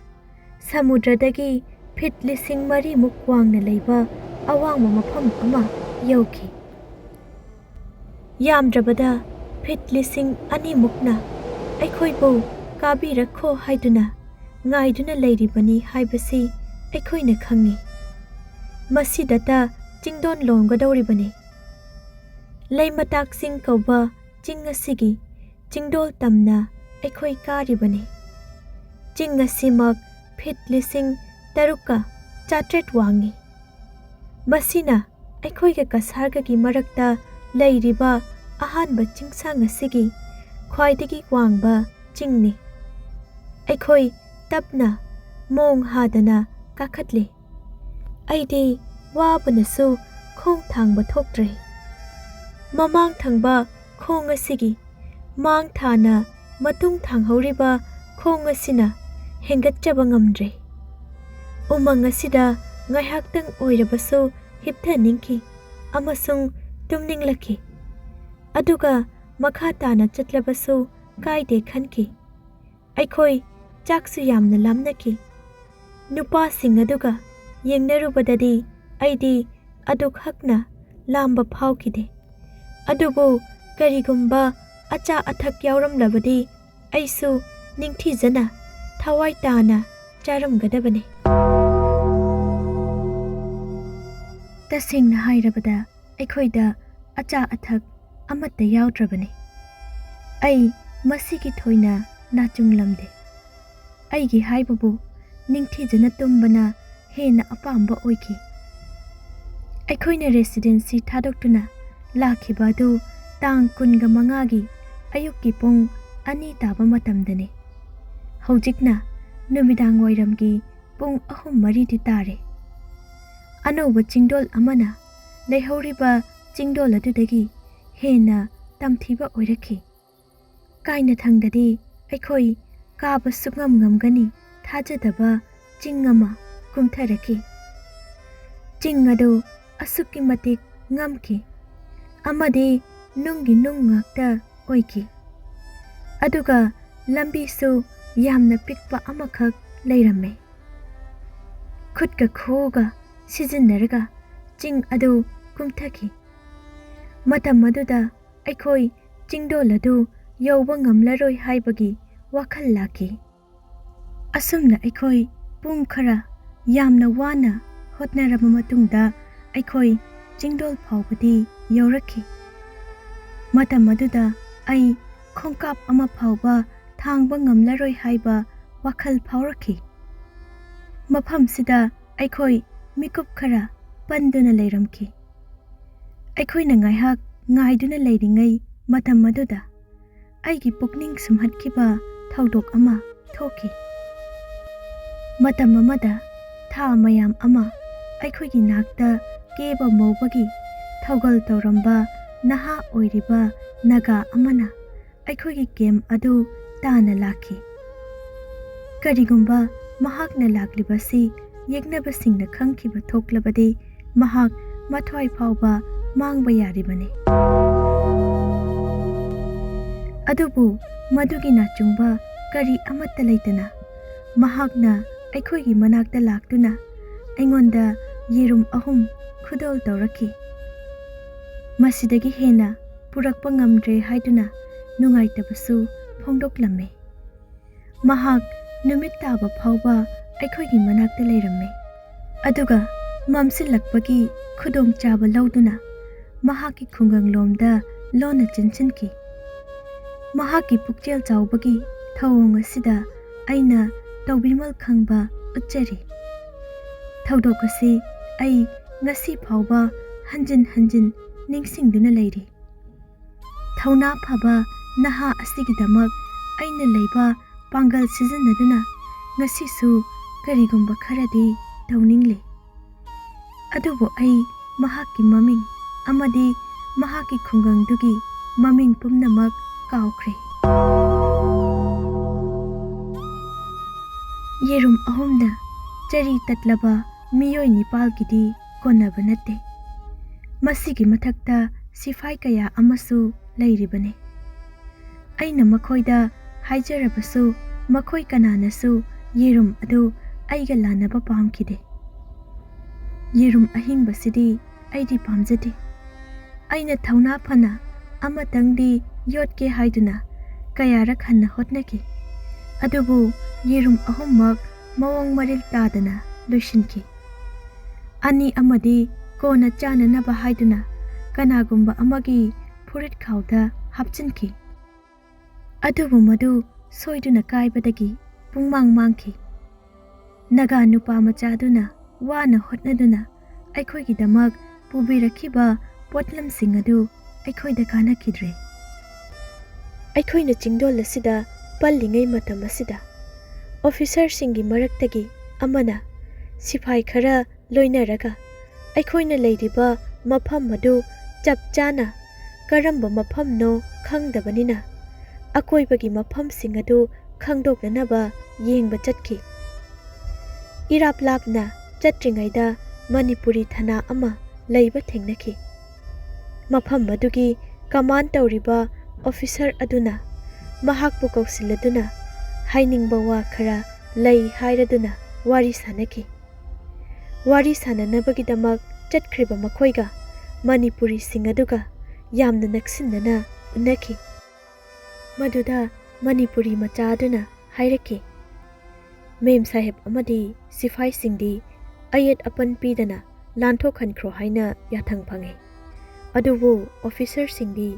ꯁꯃꯨꯗ꯭ꯔꯗꯒꯤ ꯐꯤꯠ ꯂꯤꯁꯤꯡ ꯃꯔꯤꯃꯨꯛ ꯋꯥꯡꯅ ꯂꯩꯕ ꯑꯋꯥꯡꯕ ꯃꯐꯝ ꯑꯃ ꯌꯧꯈꯤ꯫ ꯌꯥꯝꯗ꯭ꯔꯕꯗ ꯐꯤꯠ ꯂꯤꯁꯤꯡ ꯑꯅꯤꯃꯨꯛꯅ ꯑꯩꯈꯣꯏꯕꯨ ꯀꯥꯕꯤꯔꯛꯈꯣ ꯍꯥꯏꯗꯨꯅ ꯉꯥꯏꯗꯨꯅ ꯂꯩꯔꯤꯕꯅꯤ ꯍꯥꯏꯕꯁꯤ ꯑꯩꯈꯣꯏꯅ ꯈꯪꯉꯤ꯫ ꯃꯁꯤꯗꯇ ꯆꯤꯡꯗꯣꯟ ꯂꯣꯝꯒꯗꯧꯔꯤꯕꯅꯤ꯫ ꯂꯩꯃꯇꯥꯛ ꯆꯤꯡ ꯀꯧꯕ ꯆꯤꯡ ꯑꯁꯤꯒꯤ ꯆꯤꯡꯗꯣꯜ ꯇꯝꯅ ꯑꯩꯈꯣꯏ ꯀꯥꯔꯤꯕꯅꯤ꯫ ꯆꯤꯡ ꯑꯁꯤꯃꯛ ꯐꯤꯠ ꯂꯤꯁꯤꯡ ꯇꯔꯨꯛꯀ ꯆꯥꯇ꯭ꯔꯦꯠ ꯋꯥꯡꯉꯤ꯫ ꯃꯁꯤꯅ ꯑꯩꯈꯣꯏꯒ ꯀꯁꯥꯔꯒꯒꯤ ꯃꯔꯛꯇ ꯂꯩꯔꯤꯕ ꯑꯍꯥꯟꯕ ꯆꯤꯡꯁꯥꯡ ꯑꯁꯤꯒꯤ ꯈ꯭ꯋꯥꯏꯗꯒꯤ ꯋꯥꯡꯕ ꯆꯤꯡꯅꯤ꯫ ꯑꯩꯈꯣꯏ ꯇꯞꯅ ꯃꯣꯡ ꯍꯥꯗꯅ ꯀꯥꯈꯠꯂꯤ꯫ ꯑꯩꯗꯤ ꯋꯥꯕꯅꯁꯨ ꯈꯣꯡ ꯊꯥꯡꯕ ꯊꯣꯛꯇ꯭ꯔꯦ꯫ ꯃꯃꯥꯡ ꯊꯪꯕ ꯈꯣꯡ ꯑꯁꯤꯒꯤ ꯃꯥꯡ ꯊꯥꯅ ꯃꯇꯨꯡ ꯊꯥꯡꯍꯧꯔꯤꯕ ꯈꯣꯡ ꯑꯁꯤꯅ ꯍꯦꯟꯒꯠꯆꯕ ꯉꯝꯗ꯭ꯔꯦ꯫ ꯎꯃꯪ ꯑꯁꯤꯗ ꯉꯥꯏꯍꯥꯛꯇꯪ ꯑꯣꯏꯔꯕꯁꯨ ꯍꯤꯞꯊꯅꯤꯡꯈꯤ ꯑꯃꯁꯨꯡ ꯇꯨꯝꯅꯤꯡꯂꯛꯈꯤ꯫ ꯑꯗꯨꯒ ꯃꯈꯥ ꯇꯥꯅ ꯆꯠꯂꯕꯁꯨ ꯀꯥꯏꯗꯦ ꯈꯟꯈꯤ꯫ ꯑꯩꯈꯣꯏ ꯆꯥꯛꯁꯨ ꯌꯥꯝꯅ ꯂꯥꯝꯅꯈꯤ꯫ ꯅꯨꯄꯥꯁꯤꯡ ꯑꯗꯨꯒ ꯌꯦꯡꯅꯔꯨꯕꯗꯗꯤ ꯑꯩꯗꯤ ꯑꯗꯨꯛ ꯍꯛꯅ ꯂꯥꯝꯕ ꯐꯥꯎꯈꯤꯗꯦ꯫ ꯑꯗꯨꯕꯨ ꯀꯔꯤꯒꯨꯝꯕ ꯑꯆꯥ ꯑꯊꯛ ꯌꯥꯎꯔꯝꯂꯕꯗꯤ ꯑꯩꯁꯨ ꯅꯤꯡꯊꯤꯖꯅ ꯊꯋꯥꯏ ꯇꯥꯅ ꯆꯥꯔꯝꯒꯗꯕꯅꯤ꯫ ꯇꯁꯦꯡꯅ ꯍꯥꯏꯔꯕꯗ, ꯑꯩꯈꯣꯏꯗ ꯑꯆꯥ ꯑꯊꯛ ꯑꯃꯠꯇ ꯌꯥꯎꯗ꯭ꯔꯕꯅꯤ꯫ ꯑꯩ ꯃꯁꯤꯒꯤ ꯊꯣꯏꯅ ꯅꯥꯆꯨꯡꯂꯝꯗꯦ꯫ ꯑꯩꯒꯤ ꯍꯥꯏꯕꯕꯨ, ꯅꯤꯡꯊꯤꯖꯅ ꯇꯨꯝꯕꯅ ꯍꯦꯟꯅ ꯑꯄꯥꯝꯕ ꯑꯣꯏꯈꯤ꯫ ꯑꯩꯈꯣꯏꯅ ꯔꯦꯁꯤꯗꯦꯟꯁꯤ ꯊꯥꯗꯣꯛꯇꯨꯅ ꯂꯥꯛꯈꯤꯕ ꯑꯗꯨ ꯇꯥꯡ ꯀꯨꯟꯒ ꯃꯉꯥꯒꯤ ꯑꯌꯨꯛꯀꯤ ꯄꯨꯡ ꯑꯅꯤ ꯇꯥꯕ ꯃꯇꯝꯗꯅꯤ꯫ ꯍꯧꯖꯤꯛꯅ ꯅꯨꯃꯤꯗꯥꯡ ꯋꯥꯏꯔꯝꯒꯤ ꯄꯨꯡ ꯑꯍꯨꯝ ꯃꯔꯤꯗꯤ ꯇꯥꯔꯦ꯫ ꯑꯅꯧꯕ ꯆꯤꯡꯗꯣꯜ ꯑꯃꯅ ꯂꯩꯍꯧꯔꯤꯕ ꯆꯤꯡꯗꯣꯜ ꯑꯗꯨꯗꯒꯤ ꯍꯦꯟꯅ ꯇꯝꯊꯤꯕ ꯑꯣꯏꯔꯛꯈꯤ꯫ ꯀꯥꯏꯅꯊꯪꯗꯗꯤ ꯑꯩꯈꯣꯏ ꯀꯥꯕ ꯁꯨꯛꯉꯝ ꯉꯝꯒꯅꯤ ꯊꯥꯖꯗꯕ ꯆꯤꯡ ꯑꯃ ꯀꯨꯝꯊꯔꯛꯈꯤ꯫ ꯆꯤꯡ ꯑꯗꯨ ꯑꯁꯨꯛꯀꯤ ꯃꯇꯤꯛ ꯉꯝꯈꯤ ꯑꯃꯗꯤ ꯅꯨꯡꯒꯤ ꯅꯨꯡ ꯉꯥꯛꯇ ꯑꯣꯏꯈꯤ꯫ ꯑꯗꯨꯒ ꯂꯝꯕꯤꯁꯨ ꯌꯥꯝꯅ ꯄꯤꯛꯄ ꯑꯃꯈꯛ ꯂꯩꯔꯝꯃꯦ꯫ ꯈꯨꯠꯀ ꯈꯨꯒ ꯁꯤꯖꯤꯟꯅꯔꯒ ꯆꯤꯡ ꯑꯗꯨ ꯀꯨꯝꯊꯈꯤ꯫ ꯃꯇꯝ ꯑꯗꯨꯗ ꯑꯩꯈꯣꯏ ꯆꯤꯡꯗꯣꯜ ꯑꯗꯨ ꯌꯧꯕ ꯉꯝꯂꯔꯣꯏ ꯍꯥꯏꯕꯒꯤ ꯋꯥꯈꯜ ꯂꯥꯛꯈꯤ꯫ ꯑꯁꯨꯝꯅ ꯑꯩꯈꯣꯏ ꯄꯨꯡ ꯈꯔ ꯌꯥꯝꯅ ꯋꯥꯅ ꯍꯣꯠꯅꯔꯕ ꯃꯇꯨꯡꯗ ꯑꯩꯈꯣꯏ ꯆꯤꯡꯗꯣꯜ ꯐꯥꯎꯕꯗꯤ ꯌꯧꯔꯛꯈꯤ꯫ ꯃꯇꯝ ꯑꯗꯨꯗ ꯑꯩ ꯈꯣꯡꯀꯥꯞ ꯑꯃ ꯐꯥꯎꯕ ꯊꯥꯡꯕ ꯉꯝꯂꯔꯣꯏ ꯍꯥꯏꯕ ꯋꯥꯈꯜ ꯐꯥꯎꯔꯛꯈꯤ꯫ ꯃꯐꯝꯁꯤꯗ ꯑꯩꯈꯣꯏ ꯃꯤꯀꯨꯞ ꯈꯔ ꯄꯟꯗꯨꯅ ꯂꯩꯔꯝꯈꯤ꯫ ꯑꯩꯈꯣꯏꯅ ꯉꯥꯏꯍꯥꯛ ꯉꯥꯏꯗꯨꯅ ꯂꯩꯔꯤꯉꯩ ꯃꯇꯝ ꯑꯗꯨꯗ ꯑꯩꯒꯤ ꯄꯨꯛꯅꯤꯡ ꯁꯨꯝꯍꯠꯈꯤꯕ ꯊꯧꯗꯣꯛ ꯑꯃ ꯊꯣꯛꯈꯤ꯫ ꯃꯇꯝ ꯑꯃꯗ ꯊꯥ ꯃꯌꯥꯝ ꯑꯃ ꯑꯩꯈꯣꯏꯒꯤ ꯅꯥꯛꯇ ꯀꯦꯕ ꯃꯧꯕꯒꯤ ꯊꯧꯒꯜ ꯇꯧꯔꯝꯕ ꯅꯍꯥ ꯑꯣꯏꯔꯤꯕ ꯅꯥꯒꯥ ꯑꯃꯅ ꯑꯩꯈꯣꯏꯒꯤ ꯀꯦꯝꯞ ꯑꯗꯨ ꯇꯥꯟꯅ ꯂꯥꯛꯈꯤ꯫ ꯀꯔꯤꯒꯨꯝꯕ ꯃꯍꯥꯛꯅ ꯂꯥꯛꯂꯤꯕꯁꯤ ꯌꯦꯛꯅꯕꯁꯤꯡꯅ ꯈꯪꯈꯤꯕ ꯊꯣꯛꯂꯕꯗꯤ ꯃꯍꯥꯛ ꯃꯊ꯭ꯋꯥꯏ ꯐꯥꯎꯕ ꯃꯥꯡꯕ ꯌꯥꯔꯤꯕꯅꯤ꯫ ꯑꯗꯨꯕꯨ ꯃꯗꯨꯒꯤ ꯅꯥꯆꯨꯡꯕ ꯀꯔꯤ ꯑꯃꯠꯇ ꯂꯩꯇꯅ ꯃꯍꯥꯛꯅ ꯑꯩꯈꯣꯏꯒꯤ ꯃꯅꯥꯛꯇ ꯂꯥꯛꯇꯨꯅ ꯑꯩꯉꯣꯟꯗ ꯌꯦꯔꯨꯝ ꯑꯍꯨꯝ ꯈꯨꯗꯣꯜ ꯇꯧꯔꯛꯈꯤ꯫ ꯃꯁꯤꯗꯒꯤ ꯍꯦꯟꯅ ꯄꯨꯔꯛꯄ ꯉꯝꯗ꯭ꯔꯦ ꯍꯥꯏꯗꯨꯅ ꯅꯨꯡꯉꯥꯏꯇꯕꯁꯨ ꯐꯣꯡꯗꯣꯛꯂꯝꯃꯤ꯫ ꯃꯍꯥꯛ ꯅꯨꯃꯤꯠ ꯇꯥꯕ ꯐꯥꯎꯕ ꯑꯩꯈꯣꯏꯒꯤ ꯃꯅꯥꯛꯇ ꯂꯩꯔꯝꯃꯤ꯫ ꯑꯗꯨꯒ ꯃꯝꯁꯤꯜꯂꯛꯄꯒꯤ ꯈꯨꯗꯣꯡꯆꯥꯕ ꯂꯧꯗꯨꯅ ꯃꯍꯥꯛꯀꯤ ꯈꯨꯡꯒꯪꯂꯣꯝꯗ ꯂꯣꯟꯅ ꯆꯦꯟꯁꯤꯟꯈꯤ꯫ ꯃꯍꯥꯛꯀꯤ ꯄꯨꯛꯆꯦꯜ ꯆꯥꯎꯕꯒꯤ ꯊꯧꯑꯣꯡ ꯑꯁꯤꯗ ꯑꯩꯅ ꯇꯧꯕꯤꯃꯜ ꯈꯪꯕ ꯎꯠꯆꯔꯤ꯫ ꯊꯧꯗꯣꯛ ꯑꯁꯤ ꯑꯩ ꯉꯁꯤ ꯐꯥꯎꯕ ꯍꯟꯖꯤꯟ ꯍꯟꯖꯤꯟ ꯅꯤꯡꯁꯤꯡꯗꯨꯅ ꯂꯩꯔꯤ꯫ ꯊꯧꯅꯥ ꯐꯕ ꯅꯍꯥ ꯑꯁꯤꯒꯤꯗꯃꯛ ꯑꯩꯅ ꯂꯩꯕ ꯄꯥꯡꯒꯜ ꯁꯤꯖꯤꯟꯅꯗꯨꯅ ꯉꯁꯤꯁꯨ ꯀꯔꯤꯒꯨꯝꯕ ꯈꯔꯗꯤ ꯇꯧꯅꯤꯡꯂꯤ꯫ ꯑꯗꯨꯕꯨ ꯑꯩ ꯃꯍꯥꯛꯀꯤ ꯃꯃꯤꯡ ꯑꯃꯗꯤ ꯃꯍꯥꯛꯀꯤ ꯈꯨꯡꯒꯪꯗꯨꯒꯤ ꯃꯃꯤꯡ ꯄꯨꯝꯅꯃꯛ ꯀꯥꯎꯈ꯭ꯔꯦ꯫ ꯌꯦꯔꯨꯝ ꯑꯍꯨꯝꯅ ꯆꯔꯤ ꯇꯠꯂꯕ ꯃꯤꯑꯣꯏ ꯅꯤꯄꯥꯜꯒꯤꯗꯤ ꯀꯣꯟꯅꯕ ꯅꯠꯇꯦ꯫ ꯃꯁꯤꯒꯤ ꯃꯊꯛꯇ ꯁꯤꯐꯥꯏ ꯀꯌꯥ ꯑꯃꯁꯨ ꯂꯩꯔꯤꯕꯅꯤ꯫ ꯑꯩꯅ ꯃꯈꯣꯏꯗ ꯍꯥꯏꯖꯔꯕꯁꯨ ꯃꯈꯣꯏ ꯀꯅꯥꯅꯁꯨ ꯌꯦꯔꯨꯝ ꯑꯗꯨ ꯑꯩꯒ ꯂꯥꯟꯅꯕ ꯄꯥꯝꯈꯤꯗꯦ꯫ ꯌꯦꯔꯨꯝ ꯑꯍꯤꯡꯕꯁꯤꯗꯤ ꯑꯩꯗꯤ ꯄꯥꯝꯖꯗꯦ꯫ ꯑꯩꯅ ꯊꯧꯅꯥ ꯐꯅ ꯑꯃꯇꯪꯗꯤ ꯌꯣꯠꯀꯦ ꯍꯥꯏꯗꯨꯅ ꯀꯌꯥꯔꯛ ꯍꯟꯅ ꯍꯣꯠꯅꯈꯤ꯫ ꯑꯗꯨꯕꯨ ꯌꯦꯔꯨꯝ ꯑꯍꯨꯝꯃꯛ ꯃꯑꯣꯡ ꯃꯔꯤꯜ ꯇꯥꯗꯅ ꯂꯣꯏꯁꯤꯟꯈꯤ꯫ ꯑꯅꯤ ꯑꯃꯗꯤ ꯀꯣꯟꯅ ꯆꯥꯅꯅꯕ ꯍꯥꯏꯗꯨꯅ ꯀꯅꯥꯒꯨꯝꯕ ꯑꯃꯒꯤ ꯐꯨꯔꯤꯠ ꯈꯥꯎꯗ ꯍꯥꯞꯆꯤꯟꯈꯤ꯫ ꯑꯗꯨꯕꯨ ꯃꯗꯨ ꯁꯣꯏꯗꯨꯅ ꯀꯥꯏꯕꯗꯒꯤ ꯄꯨꯡꯃꯥꯡ ꯃꯥꯡꯈꯤ꯫ ꯅꯥꯒꯥ ꯅꯨꯄꯥ ꯃꯆꯥꯗꯨꯅ ꯋꯥꯅ ꯍꯣꯠꯅꯗꯨꯅ ꯑꯩꯈꯣꯏꯒꯤꯗꯃꯛ ꯄꯨꯕꯤꯔꯛꯈꯤꯕ ꯄꯣꯠꯂꯝꯁꯤꯡ ꯑꯗꯨ ꯑꯩꯈꯣꯏꯗ ꯀꯥꯟꯅꯈꯤꯗ꯭ꯔꯦ꯫ ꯑꯩꯈꯣꯏꯅ ꯆꯤꯡꯗꯣꯜ ꯑꯁꯤꯗ ꯄꯜꯂꯤꯉꯩ ꯃꯇꯝ ꯑꯁꯤꯗ ꯑꯣꯐꯤꯁꯔꯁꯤꯡꯒꯤ ꯃꯔꯛꯇꯒꯤ ꯑꯃꯅ ꯁꯤꯐꯥꯏ ꯈꯔ ꯂꯣꯏꯅꯔꯒ ꯑꯩꯈꯣꯏꯅ ꯂꯩꯔꯤꯕ ꯃꯐꯝ ꯑꯗꯨ ꯆꯞ ꯆꯥꯅ ꯀꯔꯝꯕ ꯃꯐꯝꯅꯣ ꯈꯪꯗꯕꯅꯤꯅ ꯑꯀꯣꯏꯕꯒꯤ ꯃꯐꯝꯁꯤꯡ ꯑꯗꯨ ꯈꯪꯗꯣꯛꯅꯅꯕ ꯌꯦꯡꯕ ꯆꯠꯈꯤ꯫ ꯏꯔꯥꯞ ꯂꯥꯞꯅ ꯆꯠꯇ꯭ꯔꯤꯉꯩꯗ ꯃꯅꯤꯄꯨꯔꯤ ꯊꯥꯅꯥ ꯑꯃ ꯂꯩꯕ ꯊꯦꯡꯅꯈꯤ꯫ ꯃꯐꯝ ꯑꯗꯨꯒꯤ ꯀꯃꯥꯟ ꯇꯧꯔꯤꯕ ꯑꯣꯐꯤꯁꯔ ꯑꯗꯨꯅ ꯃꯍꯥꯛꯄꯨ ꯀꯧꯁꯤꯜꯂꯗꯨꯅ ꯍꯥꯏꯅꯤꯡꯕ ꯋꯥ ꯈꯔ ꯂꯩ ꯍꯥꯏꯔꯗꯨꯅ ꯋꯥꯔꯤ ꯁꯥꯅꯈꯤ꯫ ꯋꯥꯔꯤ ꯁꯥꯅꯅꯕꯒꯤꯗꯃꯛ ꯆꯠꯈ꯭ꯔꯤꯕ ꯃꯈꯣꯏꯒ ꯃꯅꯤꯄꯨꯔꯤꯁꯤꯡ ꯑꯗꯨꯒ ꯌꯥꯝꯅ ꯅꯛꯁꯤꯟꯅꯅ ꯎꯅꯈꯤ꯫ ꯃꯗꯨꯗ ꯃꯅꯤꯄꯨꯔꯤ ꯃꯆꯥ ꯑꯗꯨꯅ ꯍꯥꯏꯔꯛꯈꯤ, "ꯃꯦꯝ ꯁꯥꯍꯦꯕ ꯑꯃꯗꯤ ꯁꯤꯐꯥꯏꯁꯤꯡꯗꯤ ꯑꯌꯦꯠ ꯑꯄꯟ ꯄꯤꯗꯅ ꯂꯥꯟꯊꯣꯛꯍꯟꯈ꯭ꯔꯣ" ꯍꯥꯏꯅ ꯌꯥꯊꯪ ꯐꯪꯉꯤ꯫ ꯑꯗꯨꯕꯨ ꯑꯣꯐꯤꯁꯔꯁꯤꯡꯗꯤ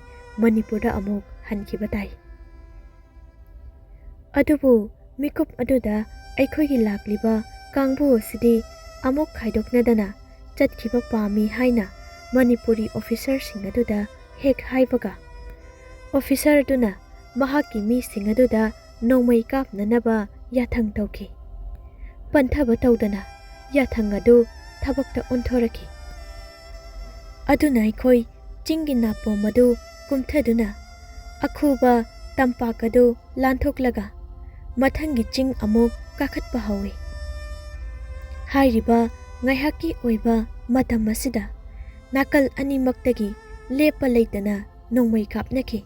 ꯃꯅꯤꯄꯨꯔꯗ ꯑꯃꯨꯛ ꯍꯟꯈꯤꯕ ꯇꯥꯏ꯫ ꯑꯗꯨꯕꯨ ꯃꯤꯀꯨꯞ ꯑꯗꯨꯗ ꯑꯩꯈꯣꯏꯒꯤ ꯂꯥꯛꯂꯤꯕ ꯀꯥꯡꯕꯨ ꯑꯁꯤꯗꯤ ꯑꯃꯨꯛ ꯈꯥꯏꯗꯣꯛꯅꯗꯅ ꯆꯠꯈꯤꯕ ꯄꯥꯝꯃꯤ ꯍꯥꯏꯅ ꯃꯅꯤꯄꯨꯔꯤ ꯑꯣꯐꯤꯁꯔꯁꯤꯡ ꯑꯗꯨꯗ ꯍꯦꯛ ꯍꯥꯏꯕꯒ, ꯑꯣꯐꯤꯁꯔꯗꯨꯅ ꯃꯍꯥꯛꯀꯤ ꯃꯤꯁꯤꯡ ꯑꯗꯨꯗ ꯅꯣꯡꯃꯩ ꯀꯥꯞꯅꯅꯕ ꯌꯥꯊꯪ ꯇꯧꯈꯤ꯫ ꯄꯟꯊꯕ ꯇꯧꯗꯅ ꯌꯥꯊꯪ ꯑꯗꯨ ꯊꯕꯛꯇ ꯑꯣꯟꯊꯣꯔꯛꯈꯤ꯫ ꯑꯗꯨꯅ ꯑꯩꯈꯣꯏ ꯆꯤꯡꯒꯤ ꯅꯥꯄꯣꯝ ꯑꯗꯨ ꯀꯨꯝꯊꯗꯨꯅ ꯑꯈꯨꯕ ꯇꯝꯄꯥꯛ ꯑꯗꯨ ꯂꯥꯟꯊꯣꯛꯂꯒ ꯃꯊꯪꯒꯤ ꯆꯤꯡ ꯑꯃꯨꯛ ꯀꯥꯈꯠꯄ ꯍꯧꯏ꯫ ꯍꯥꯏꯔꯤꯕ ꯉꯥꯏꯍꯥꯛꯀꯤ ꯑꯣꯏꯕ ꯃꯇꯝ ꯑꯁꯤꯗ ꯅꯥꯀꯜ ꯑꯅꯤꯃꯛꯇꯒꯤ ꯂꯦꯞꯄ ꯂꯩꯇꯅ ꯅꯣꯡꯃꯩ ꯀꯥꯞꯅꯈꯤ꯫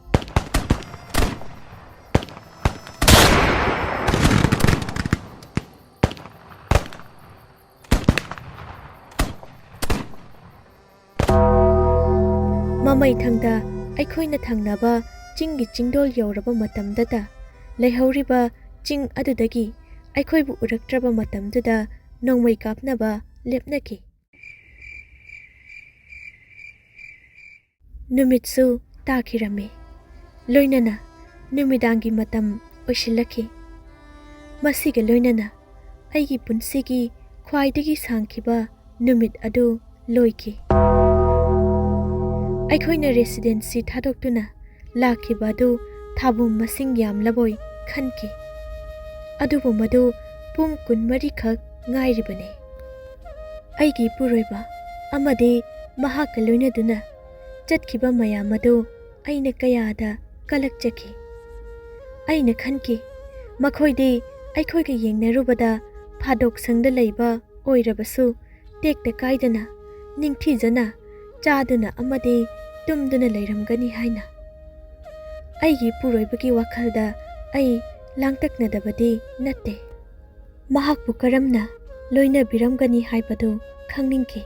ꯃꯃꯩꯊꯪꯗ ꯑꯩꯈꯣꯏꯅ ꯊꯪꯅꯕ ꯆꯤꯡꯒꯤ ꯆꯤꯡꯗꯣꯜ ꯌꯧꯔꯕ ꯃꯇꯝꯗꯇ, ꯂꯩꯍꯧꯔꯤꯕ ꯆꯤꯡ ꯑꯗꯨꯗꯒꯤ ꯑꯩꯈꯣꯏꯕꯨ ꯎꯔꯛꯇ꯭ꯔꯕ ꯃꯇꯝꯗꯨꯗ ꯅꯣꯡꯃꯩ ꯀꯥꯞꯅꯕ ꯂꯦꯞꯅꯈꯤ꯫ ꯅꯨꯃꯤꯠꯁꯨ ꯇꯥꯈꯤꯔꯝꯃꯤ, ꯂꯣꯏꯅꯅ ꯅꯨꯃꯤꯗꯥꯡꯒꯤ ꯃꯇꯝ ꯑꯣꯏꯁꯤꯜꯂꯛꯈꯤ꯫ ꯃꯁꯤꯒ ꯂꯣꯏꯅꯅ ꯑꯩꯒꯤ ꯄꯨꯟꯁꯤꯒꯤ ꯈ꯭ꯋꯥꯏꯗꯒꯤ ꯁꯥꯡꯈꯤꯕ ꯅꯨꯃꯤꯠ ꯑꯗꯨ ꯂꯣꯏꯈꯤ꯫ ꯑꯩꯈꯣꯏꯅ ꯔꯦꯁꯤꯗꯦꯟꯁꯤ ꯊꯥꯗꯣꯛꯇꯨꯅ ꯂꯥꯛꯈꯤꯕ ꯑꯗꯨ ꯊꯥꯕꯨꯝ ꯃꯁꯤꯡ ꯌꯥꯝꯂꯕꯣꯏ ꯈꯟꯈꯤ꯫ ꯑꯗꯨꯕꯨ ꯃꯗꯨ ꯄꯨꯡ ꯀꯨꯟꯃꯔꯤ ꯈꯛ ꯉꯥꯏꯔꯤꯕꯅꯤ꯫ ꯑꯩꯒꯤ ꯏꯄꯨꯔꯣꯏꯕ ꯑꯃꯗꯤ ꯃꯍꯥꯛꯀ ꯂꯣꯏꯅꯗꯨꯅ ꯆꯠꯈꯤꯕ ꯃꯌꯥꯝ ꯑꯗꯨ ꯑꯩꯅ ꯀꯌꯥꯗ ꯀꯂꯛꯆꯈꯤ꯫ ꯑꯩꯅ ꯈꯟꯈꯤ, ꯃꯈꯣꯏꯗꯤ ꯑꯩꯈꯣꯏꯒ ꯌꯦꯡꯅꯔꯨꯕꯗ ꯐꯥꯗꯣꯛ ꯁꯪꯗ ꯂꯩꯕ ꯑꯣꯏꯔꯕꯁꯨ, ꯇꯦꯛꯇ ꯀꯥꯏꯗꯅ, ꯅꯤꯡꯊꯤꯖꯅ ꯆꯥꯗꯨꯅ ꯑꯃꯗꯤ ꯇꯨꯝꯗꯨꯅ ꯂꯩꯔꯝꯒꯅꯤ ꯍꯥꯏꯅ꯫ ꯑꯩꯒꯤ ꯏꯄꯨꯔꯣꯏꯕꯒꯤ ꯋꯥꯈꯜꯗ ꯑꯩ ꯂꯥꯡꯇꯛꯅꯗꯕꯗꯤ ꯅꯠꯇꯦ꯫ ꯃꯍꯥꯛꯄꯨ ꯀꯔꯝꯅ ꯂꯣꯏꯅꯕꯤꯔꯝꯒꯅꯤ ꯍꯥꯏꯕꯗꯨ ꯈꯪꯅꯤꯡꯈꯤ꯫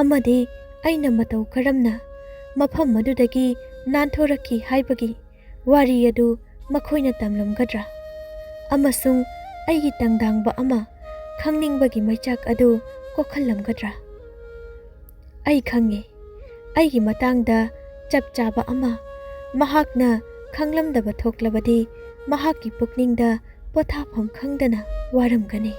ꯑꯃꯗꯤ ꯑꯩꯅ ꯃꯇꯧ ꯀꯔꯝꯅ ꯃꯐꯝ ꯑꯗꯨꯗꯒꯤ ꯅꯥꯟꯊꯣꯔꯛꯈꯤ ꯍꯥꯏꯕꯒꯤ ꯋꯥꯔꯤ ꯑꯗꯨ ꯃꯈꯣꯏꯅ ꯇꯝꯂꯝꯒꯗ꯭ꯔꯥ? ꯑꯃꯁꯨꯡ ꯑꯩꯒꯤ ꯇꯪꯗꯥꯡꯕ ꯑꯃ ꯈꯪꯅꯤꯡꯕꯒꯤ ꯃꯩꯆꯥꯛ ꯑꯗꯨ ꯀꯣꯛꯍꯜꯂꯝꯒꯗ꯭ꯔꯥ? ꯑꯩ ꯈꯪꯉꯤ, ꯑꯩꯒꯤ ꯃꯇꯥꯡꯗ ꯆꯞ ꯆꯥꯕ ꯑꯃ ꯃꯍꯥꯛꯅ ꯈꯪꯂꯝꯗꯕ ꯊꯣꯛꯂꯕꯗꯤ, ꯃꯍꯥꯛꯀꯤ ꯄꯨꯛꯅꯤꯡꯗ ꯄꯣꯊꯥꯐꯝ ꯈꯪꯗꯅ ꯋꯥꯔꯝꯒꯅꯤ꯫